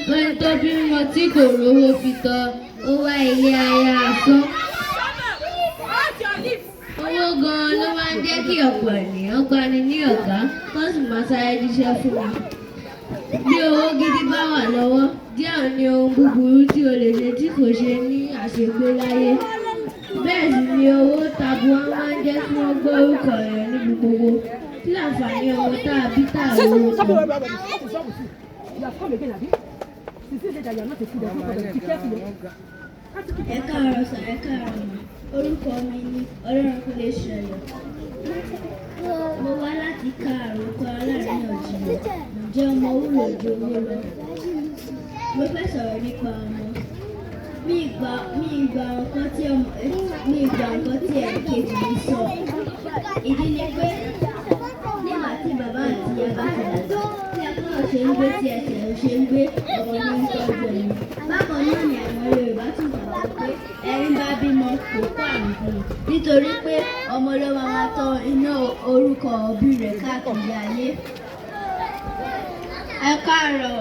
Ẹni tó bímọ tí kò rówó fi tọ́, ó wá ilé ayé asán. Owó gan-an ló máa ń jẹ́ kí ọ̀pọ̀ ènìyàn gbani ní ọ̀gá, kán sì máa sáré jíṣẹ́ fún ni. Bí owó gidi bá wà lọ́wọ́, díẹ̀ ni ohun búburú tí o lè ṣe tí kò ṣe ní àṣegbé láyé. Bẹ́ẹ̀ sì ni owó tabua máa ń jẹ́ kí wọ́n gbọ́ orúkọ èèyàn níbi gbogbo. Kí láǹfààní ọmọ tá a bí tá ò Say rówó something, stop tọ́? it. What is wrong with you? You have come again, abi? Since you said that you are not a student, no problem. Be careful. Oh. Can't you keep Ẹ káàárọ̀ sir, ẹ káàárọ̀ ma. Orúkọ mi ni Ọlọ́runkúnlé Ṣayọ̀. Mo wá láti ka àròkọ aláríyànjiyàn "Ǹjẹ́ ọmọ wúlò ju owó lọ?" Mo fẹ́ sọ̀rọ̀ nípa ọmọ. Mi gbà nǹkan tí ẹnì kejì mi sọ. Ìdí ni pé nígbà tí bàbá àti ìyá bá ti dàgbà, tí apá ò ṣe ń gbé, tí ẹsẹ̀ ò ṣe ń gbé, ọmọ ní ń tọ́jú ẹni. Bákan náà ni àwọn Yorùbá tún gbàgbọ́ pé ẹni bá bímọ kò kó àrùn kúrò, nítorí pé ọmọ ló máa máa tọ́ iná orúkọ òbí rẹ̀ káàkiri ayé. Ẹ káàárọ̀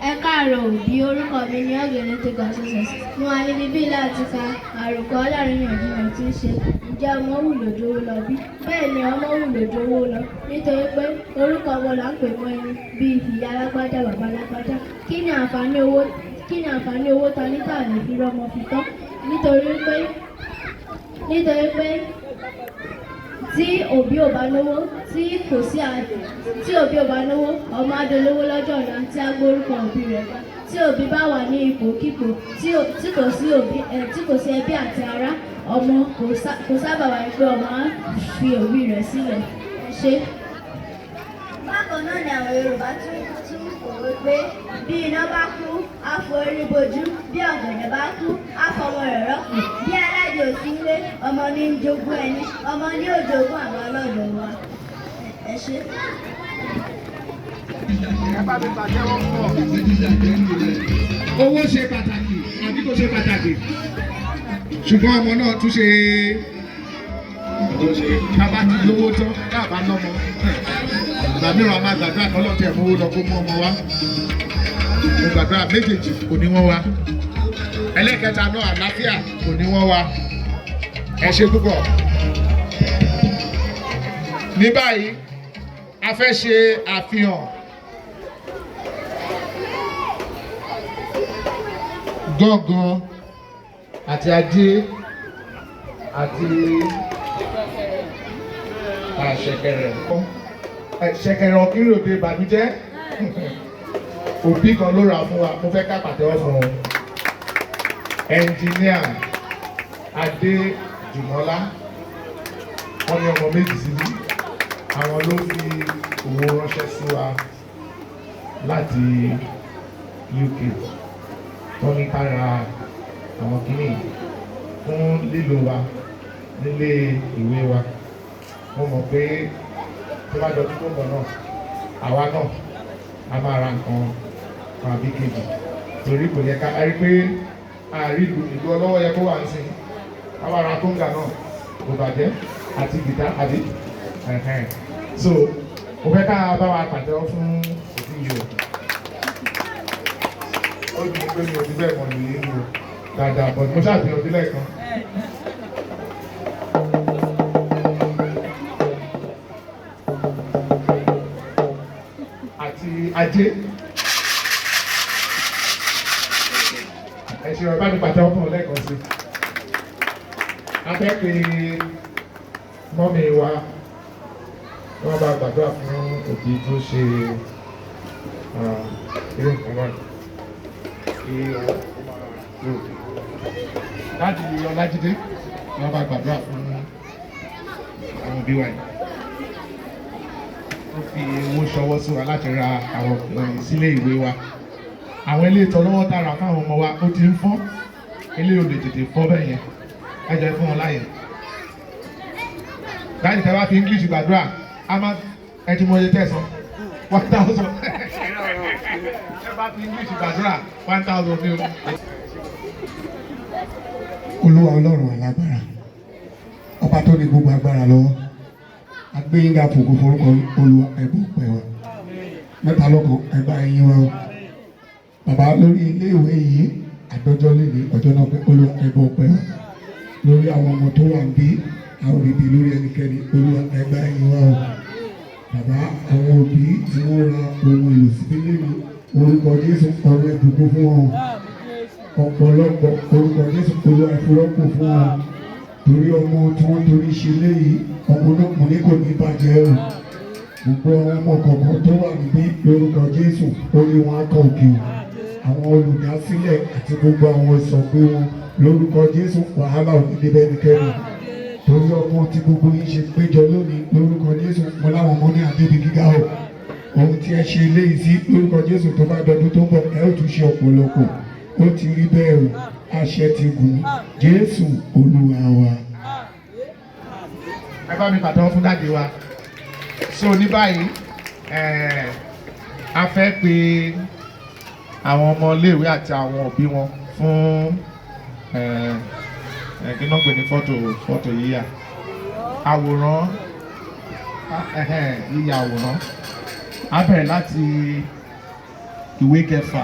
ẹ káàárọ̀ òbí. Orúkọ mi ni Ọ̀gẹ̀nẹ̀ Tẹ́gà Success. Mo wà níbi bí láti ka àròkọ aláríyànjiyàn tí ń ṣe "Ǹjẹ́ ọmọ wúlò ju owó lọ bí?" Bẹ́ẹ̀ ni, ọmọ wúlò ju owó lọ, nítorí pé orúkọ ọmọ là ń pè mọ́ ẹni, bíi ìyá alágbájá, bàbá alágbájá. Kí ni àǹfààní owó ta ní tà lè fi rọ́mọ fi tọ́? Nítorí pé tí òbí ò bá lówó tí kò sí à tí òbí ò bá lówó, ọmọ á dolówó lọ́jọ́ ọ̀la tí á gbórúkọ òbí rẹ̀ ga. Tí òbí bá wà ní ipòkípò tí kò sí òbí ẹ, tí kò sí ẹbí àti ará, ọmọ kò sábà wáyé pé ọmọ á fi òbí rẹ̀ sílẹ̀. Ṣé. Bákan náà ni àwọn Yorùbá tún pòwe pé bí iná bá kú, á forí bojú, bí ọ̀gẹ̀dẹ̀ bá kú, á fọmọ rẹ̀ rọ́pò, bí alájò ò sí nílé, ọmọ ní ń jogún ẹni, ọmọ ní ò jogún àwọn ọlọ́dọ̀ wa. Ẹ ṣé. Ẹ bá mi pàtẹ́wọ́ fún ọ. Owó ṣe pàtàkì àbí kò ṣe pàtàkì? Ṣùgbọ́n ọmọ náà tún ṣe bàbá ti lówó tán káàbá lọ́mọ. Ìgbà mìíràn, a máa gbàdúrà kọ́ lọ́tẹ̀ mówó lọ kó mú ọmọ wá. Mo gbàdúrà, méjèèjì kò ní wọ́n wá. Ẹlẹ́kẹta náà, àlàáfíà kò ní wọ́n wá. Ẹ ṣe púpọ̀. Ní báyìí, a fẹ́ ṣe àfihàn gángan àti ajé àti ṣẹ̀kẹ̀rẹ̀. Ṣẹ̀kẹ̀rẹ̀ ọ̀kíròde ìbànújẹ́, òbí kan ló rà fún wa. Mo fẹ́ ká pàtẹ́wọ́ fún un. Ẹnjìníà Adé Jùmọ́lá, wọ́n ní ọmọ méjì síbí. Àwọn ló fi owó ránṣẹ́ sí wa láti UK. Wọ́n ní ká ra àwọn kìíní fún lílò wa nílé ìwé wa. Mo mọ̀ pé tó bá dọdún tó ń bọ̀ náà, àwa náà a máa ra nǹkan kan àbí kejì, torí kò yẹ ká a rí pé àárí ìlú ọlọ́wọ́ yẹ kó wà ń sìn. Àwa ra kóńgà náà kò bàjẹ́ àti gìtá àbí ẹ̀hẹ́n. So mo fẹ́ ká bá wa pàtẹ́wọ́ fún òbí yìí o. Ó dùn pé mi ò fi bẹ́ẹ̀ mọ̀ nìyí o dáadáa, but mo ṣàfihàn lẹ́ẹ̀kan. Àti ajé, ẹ ṣe ọba ní pàtẹ́wọ́ fún ọ lẹ́ẹ̀kan sí. A fẹ́ pe mummy wa, wọ́n bá gbàdúrà fún òbí tó ṣe irú nǹkan báyìí kí ó máa lò. Láti Ọlájídé, wọ́n bá gbàdúrà fún àwọn òbí wa yìí. Ó fi owó ṣọwọ́ sí wa láti ra àwọn sílé ìwé wa. Àwọn ilé ìtọ́lọ́wọ́ tààrà fáwọn ọmọ wa, ó ti ń fọ́. Ilé ò lè tètè fọ́ bẹ́ẹ̀ yẹn. Ẹ jẹ́ fún wọn láàyè. Láti tẹ́ bá fi English gbàdúrà, a máa ẹ ti mọ iye tẹ̀sán, 1,000. Ẹ bá fi English gbàdúrà, 1,000 ní o. Olúwa Ọlọ́run alágbára, ọba tó ní gbogbo agbára lọ́wọ́, agbẹ́yìnga fògo forúkọ Olúwa. Ẹ̀bùn pẹ̀ wá mẹ́ta lọ́kàn ẹgbà ẹ̀yìn wa o. Bàbá, lórí iléèwé yìí, àdọ́jọ́ lè ní ọjọ́ náà pé Olúwa, ẹgbẹ́ ọpẹ́ wa lórí àwọn ọmọ tó wà ń bí àwọn òbí, lórí ẹnikẹ́ni. Olúwa, ẹgbẹ́ ẹ̀yìn wa o. Bàbá, àwọn òbí tí wọ́n ra ohun èlò síbí lẹ́nu, orúkọ Jésù, ọ̀rọ̀ ìbùkún fún wọn ọ̀pọ̀lọpọ̀. Orúkọ Jésù, Olúwa, ìfúrọ́pò fún wọn, torí ọmọ tí wọ́n torí ṣe léyìí, ọmọ náà mo ní kò ní bàjẹ́ o. Gbogbo àwọn ọmọ kọ̀ọ̀kan tó wà níbí, lórúkọ Jésù, orí wọn á kọ òkè o. Àwọn olùdásílẹ̀ àti gbogbo àwọn ìsọ̀gbé wọn, lórúkọ Jésù, wàhálà ò ní débẹ̀ ẹnikẹ́ni, torí ọmọ tí gbogbo yín ṣe péjọ lónìí. Lórúkọ Jésù, mo láwọn ọmọ ní àdébi gíga o. Ohun tí ẹ ṣe léyìí sí, lórúkọ Jésù, tó bá dọdún tó ń bọ̀, ẹ ó tún ṣe ọ̀pọ̀lọpọ̀. Ó ti rí bẹ́ẹ̀ o, àṣẹ ti gùn. Jésù Olúwa wa. Ẹ bá mi pàtẹ́wọ́ fún daddy wa. So ní báyìí, a fẹ́ pe àwọn ọmọ iléèwé àti àwọn òbí wọn fún kí náà pè ní fọ́tò yíyà àwòrán, yíyà àwòrán. A bẹ̀rẹ̀ láti ìwé kẹfà.